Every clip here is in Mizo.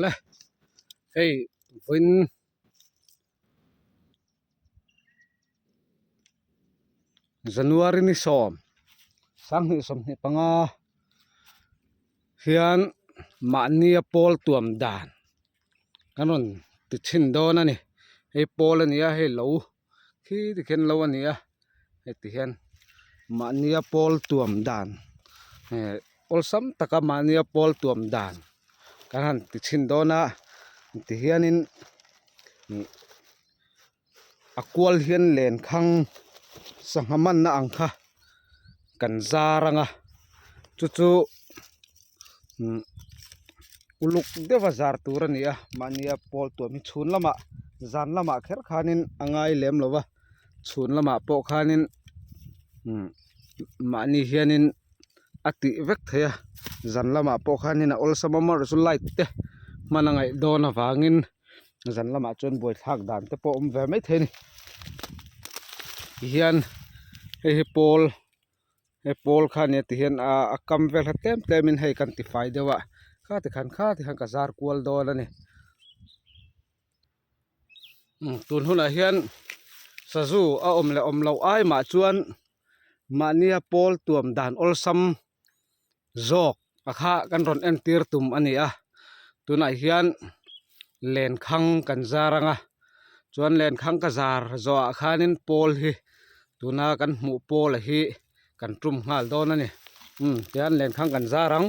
Awle hei vawiin January ni sawm sanghnih sawmhnih panga hian mahnia pawl tuam dan kan rawn ti chhin dawn a ni hei pawl a ni a hei lo khi tikhian lo a ni a heti hian mahnia pawl tuam dan eh awlsam taka mahnia pawl tuam dan kan han ti chhin dawn a tihianin ih a kual hian lenkhang sangha manna ang kha kan zar ang a chu chu umm uluk deuha zar tur a ni a mahnia pawl tuam hi chhun lamah zan lamah kher khanin a ngai lem lo va chhun lamah pawh khanin umm mahni hianin a tih vek thei a zan lamah pawh khanin a awlsam a amaherawhchu light te hman a ngaih dawn avangin zan lamah chuan buaithlak dan te pawh a awm ve maithei a ni tihian hei hi pawl he pawl kha nia tihian ah a kam vel kha tlem tlem in hei kan tifai deuh a kha tikhan kha tikhan ka zar kual dawn a ni tun hunah hian sazu a awm leh awm loh ai mah chuan mahnia pawl tuam dan awlsam zawk a kha kan rawn entir tum a ni a tunah hian lenkhang kan zar ang a chuan lenkhang ka zar zawh ah khanin pawl hi tuna kan hmuh pawl a hi kan tum nghal dawn a ni umm tihian lenkhang kan zar ang.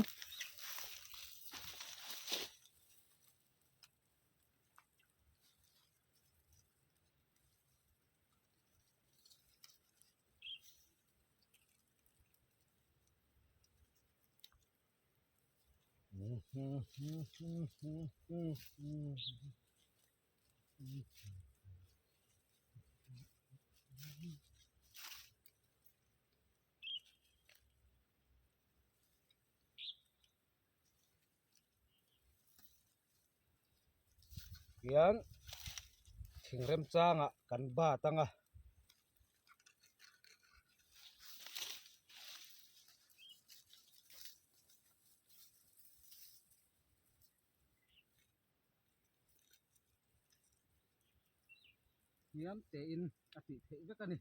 Hian thing remchangah kan bat ang a. Hniam tein a tih theih vek a ni.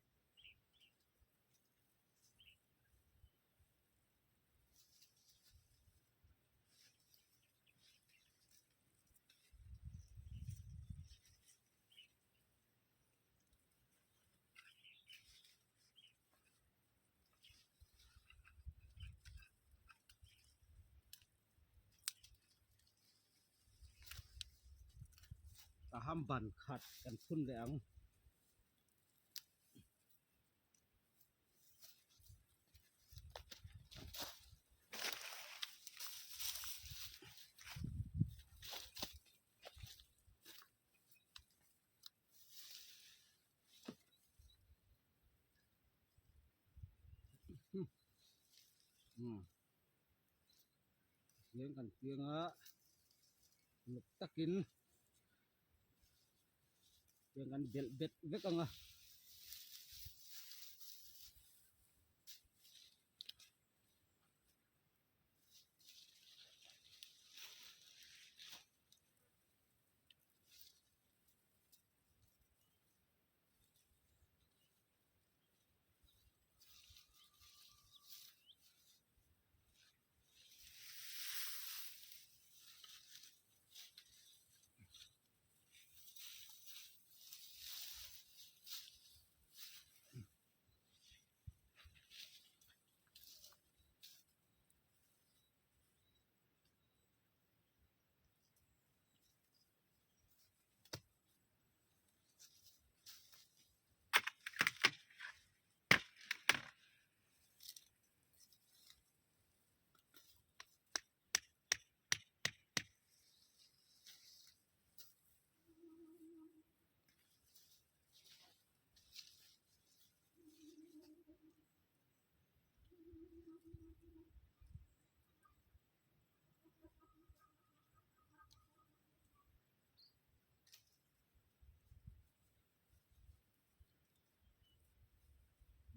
Aham ban khat kan phun leh ang. Tiang kan piang a uluk takin tiang kan belh bet vek ang a.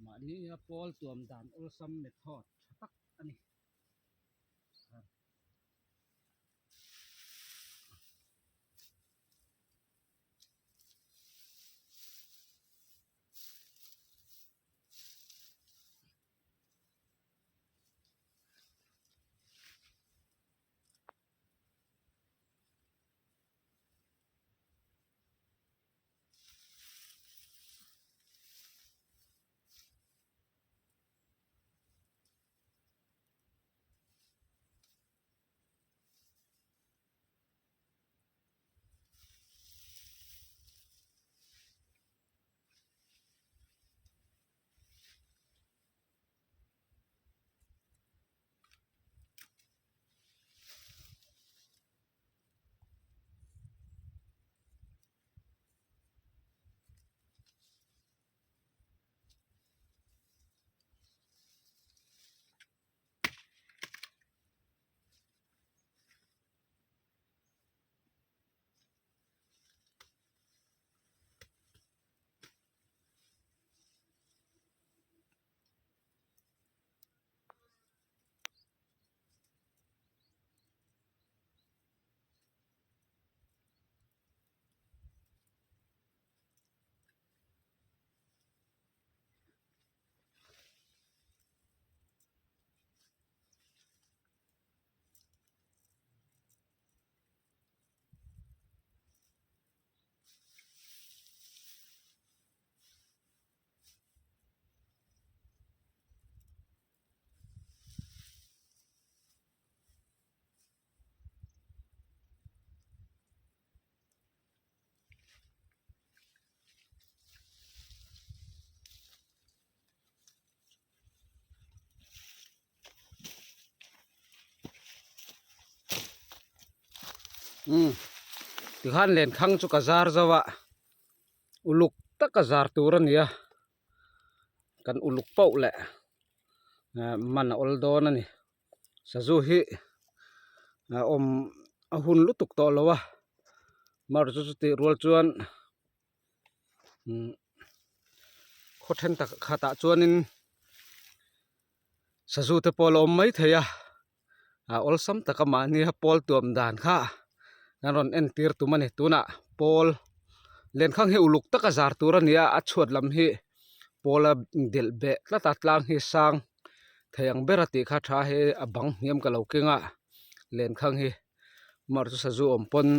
Mahni a pawl tuam dan awlsam method tha tak a ni. Umm tikhan lenkhang chu ka zar zo a uluk taka zar tur a ni a kan uluk pauh leh eh man a awl dawn a ni sazu hi a awm a hun lutuk tawh lo a mar chu chutih rual chuan umm khaw then tak khatah chuanin sazu te pawh a la awm maithei a. a awlsam taka mahnia pawl tuam dan kha an rawn entir tum a ni tunah pawl lenkhang hi uluk taka zar tur a ni a a chhuat lam hi pawl a delh beh tlat a tlang hi sang thei ang ber a tih kha tha he a bang hniam ka lo keng a lenkhang hi mar chu sazu awm pawn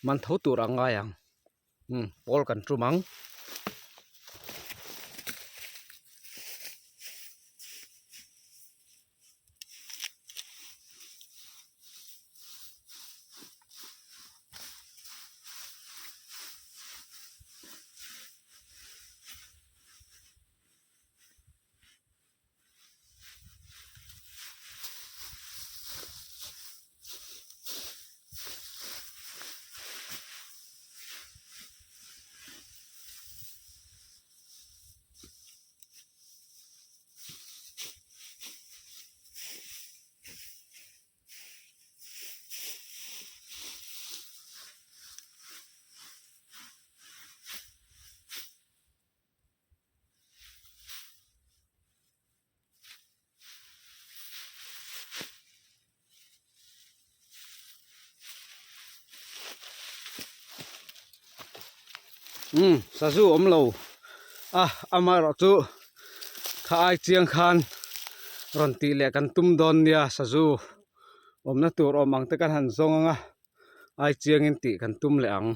man tho tur a ngai ang. Umm pawl kan tum ang. Umm sazu awm lo a amaherawh chu kha ai chiang khan rawn tih leh kan tum dawn nia sazu awmna tur awm ang te kan han zawng ang a ai chiangin tih kan tum leh ang.